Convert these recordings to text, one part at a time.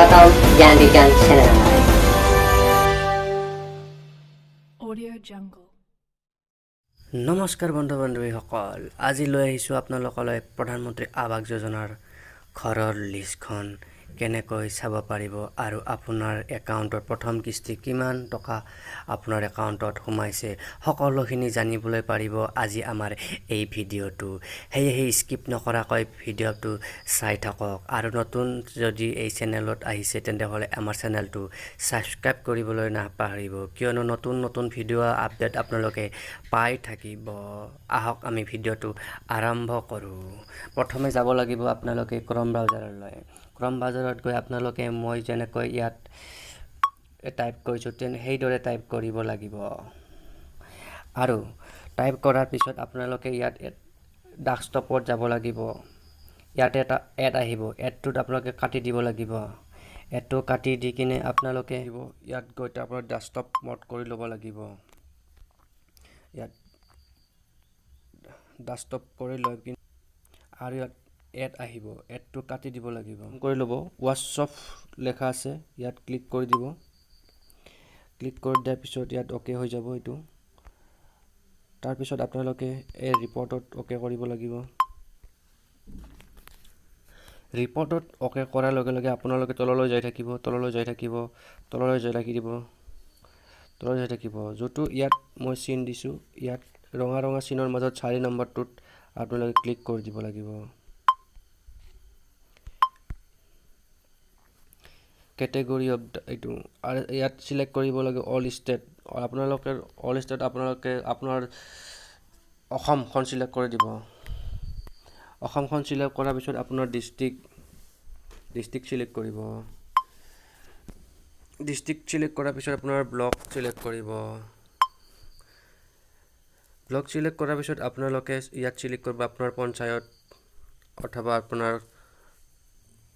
স্বাগতম জ্ঞান বিজ্ঞান চেনেললৈ। Audio Jungle. নমস্কাৰ বন্ধু বান্ধৱীসকল, আজি লৈ আহিছোঁ আপোনালোকলৈ প্ৰধানমন্ত্ৰী আৱাস যোজনাৰ ঘৰৰ লিষ্টখন কেনেকৈ চাব পাৰিব আৰু আপোনাৰ একাউণ্টত প্ৰথম কিস্তি কিমান টকা আপোনাৰ একাউণ্টত সোমাইছে, সকলোখিনি জানিবলৈ পাৰিব আজি আমাৰ এই ভিডিঅ'টো। সেয়েহে স্কিপ নকৰাকৈ ভিডিঅ'টো চাই থাকক আৰু নতুন যদি এই চেনেলত আহিছে, তেন্তে আমাৰ চেনেলটো ছাবস্ক্ৰাইব কৰিবলৈ নাপাহৰিব, কিয়নো নতুন নতুন ভিডিঅ' আপডেট আপোনালোকে পাই থাকিব। আহক, আমি ভিডিঅ'টো আৰম্ভ কৰোঁ। প্ৰথমে যাব লাগিব আপোনালোকে ক্ৰম ব্ৰাউজাৰলৈ। ক্ৰম ব্ৰাউজাৰত গৈ আপোনালোকে মই যেনেকৈ ইয়াত টাইপ কৰিছোঁ, সেইদৰে টাইপ কৰিব লাগিব আৰু টাইপ কৰাৰ পিছত আপোনালোকে ইয়াত ডেস্কটপত যাব লাগিব। ইয়াতে এটা এড আহিব, এডটোত আপোনালোকে কাটি দিব লাগিব। এডটো কাটি দি কিনে আপোনালোকে আহিব ইয়াত গৈ আপোনাৰ ডেস্কটপ মড কৰি ল'ব লাগিব। ইয়াত ডেস্কটপ কৰি লৈ কিনে আৰু ইয়াত এড আহিব, এডটো কাটি দিব লাগিব। কৰি ল'ব, হোৱাটছএপ লেখা আছে, ইয়াত ক্লিক কৰি দিব। ক্লিক কৰি দিয়াৰ পিছত ইয়াত অ'কে হৈ যাব এইটো। তাৰপিছত আপোনালোকে এই ৰিপৰ্টত অ'কে কৰিব লাগিব। ৰিপৰ্টত অ'কে কৰাৰ লগে লগে আপোনালোকে তললৈ যাই থাকিব, তললৈ যাই থাকিব, তললৈ যাই থাকি দিব, তললৈ যাই থাকিব। যোনটো ইয়াত মই চিন দিছোঁ, ইয়াত ৰঙা ৰঙা চিনৰ মাজত 4 নম্বৰটোত আপোনালোকে ক্লিক কৰি দিব লাগিব। কেটেগৰী অফ এইটো আৰু ইয়াত চিলেক্ট কৰিব লাগে অল ষ্টেট। আপোনালোকে অল ষ্টেট, আপোনালোকে আপোনাৰ অসমখন চিলেক্ট কৰি দিব। অসমখন চিলেক্ট কৰাৰ পিছত আপোনাৰ ডিষ্ট্ৰিক্ট চিলেক্ট কৰিব। ডিষ্ট্ৰিক্ট চিলেক্ট কৰাৰ পিছত আপোনাৰ ব্লক চিলেক্ট কৰিব। ব্লক চিলেক্ট কৰাৰ পিছত আপোনালোকে ইয়াত চিলেক্ট কৰিব আপোনাৰ পঞ্চায়ত অথবা আপোনাৰ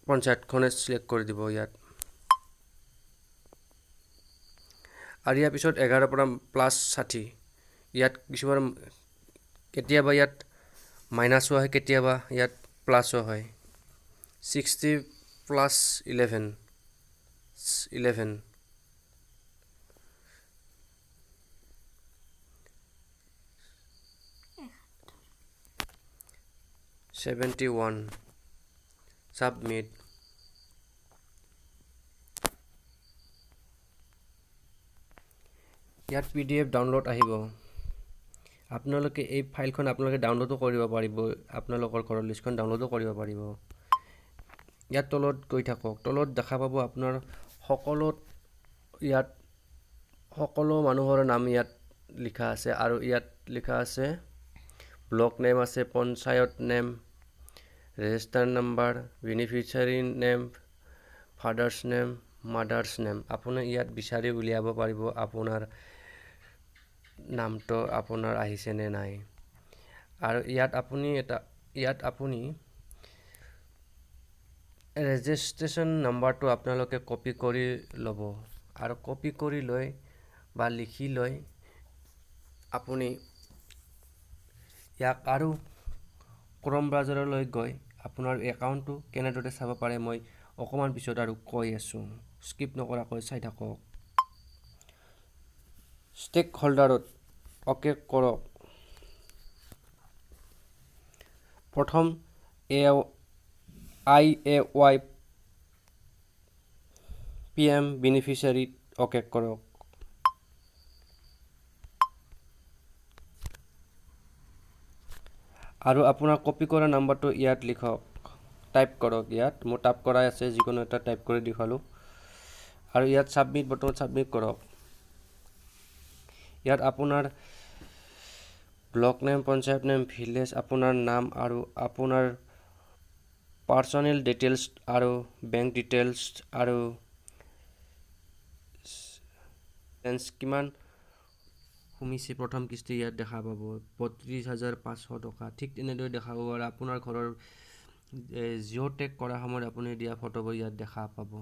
পঞ্চায়তখনে চিলেক্ট কৰি দিব ইয়াত। আৰু ইয়াৰ পিছত 11ৰ পৰা প্লাছ 60, ইয়াত কিছুমান কেতিয়াবা ইয়াত মাইনাছো আহে, কেতিয়াবা ইয়াত প্লাছো হয়। 60 plus 11 11, 71, submit. ইয়াত PDF download আহিব। আপোনালোকে এই ফাইলখন আপোনালোকে ডাউনলোডো কৰিব পাৰিব, আপোনালোকৰ ঘৰৰ লিষ্টখন ডাউনলোডো কৰিব পাৰিব। ইয়াত তলত গৈ থাকক, তলত দেখা পাব আপোনাৰ সকলো, ইয়াত সকলো মানুহৰ নাম ইয়াত লিখা আছে আৰু ইয়াত লিখা আছে ব্লক নেম আছে, panchayat name, register number, beneficiary name, father's name, mother's name. আপুনি ইয়াত বিচাৰি উলিয়াব পাৰিব আপোনাৰ নামটো আপোনাৰ আহিছে নে নাই। আৰু ইয়াত আপুনি ৰেজিষ্ট্ৰেশ্যন নাম্বাৰটো আপোনালোকে কপি কৰি ল'ব আৰু কপি কৰি লৈ বা লিখি লৈ আপুনি ইয়াক আৰু ক্ৰম ব্ৰাউজাৰলৈ গৈ আপোনাৰ একাউণ্টটো কেনেদৰে চাব পাৰে মই অকণমান পিছত আৰু কৈ আছোঁ। স্কিপ নকৰাকৈ চাই থাকক। ষ্টেক হোল্ডাৰত অ'কে কৰক। প্ৰথম AIAY PM বেনিফিচিয়াৰীত অ'কে কৰক। আৰু আপোনাৰ কপি কৰা নাম্বাৰটো ইয়াত লিখক, টাইপ কৰক। ইয়াত মোৰ টাইপ কৰাই আছে, যিকোনো এটা টাইপ কৰি দেখুৱালোঁ। আৰু ইয়াত ছাবমিট বটনত ছাবমিট কৰক। ইয়াত আপোনাৰ block name, panchayat name, village, আপোনাৰ নাম আৰু আপোনাৰ পাৰ্চনেল ডিটেইলছ আৰু বেংক ডিটেইলছ আৰু কিমান সুমিছে প্ৰথম কিস্তি ইয়াত দেখা পাব 32,500 টকা। ঠিক তেনেদৰে দেখা পাব আৰু আপোনাৰ ঘৰৰ জিঅ' টেগ কৰাৰ সময়ত আপুনি দিয়া ফটোবোৰ ইয়াত দেখা পাব।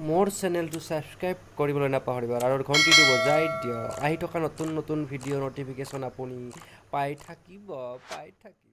মোৰ চেনেলটো ছাবস্ক্ৰাইব কৰিবলৈ নাপাহৰিব আৰু ঘণ্টিটো বজাই দিয়ক। আহি থকা নতুন নতুন ভিডিঅ' ন'টিফিকেশ্যন আপুনি পাই থাকিব, পাই থাকিব।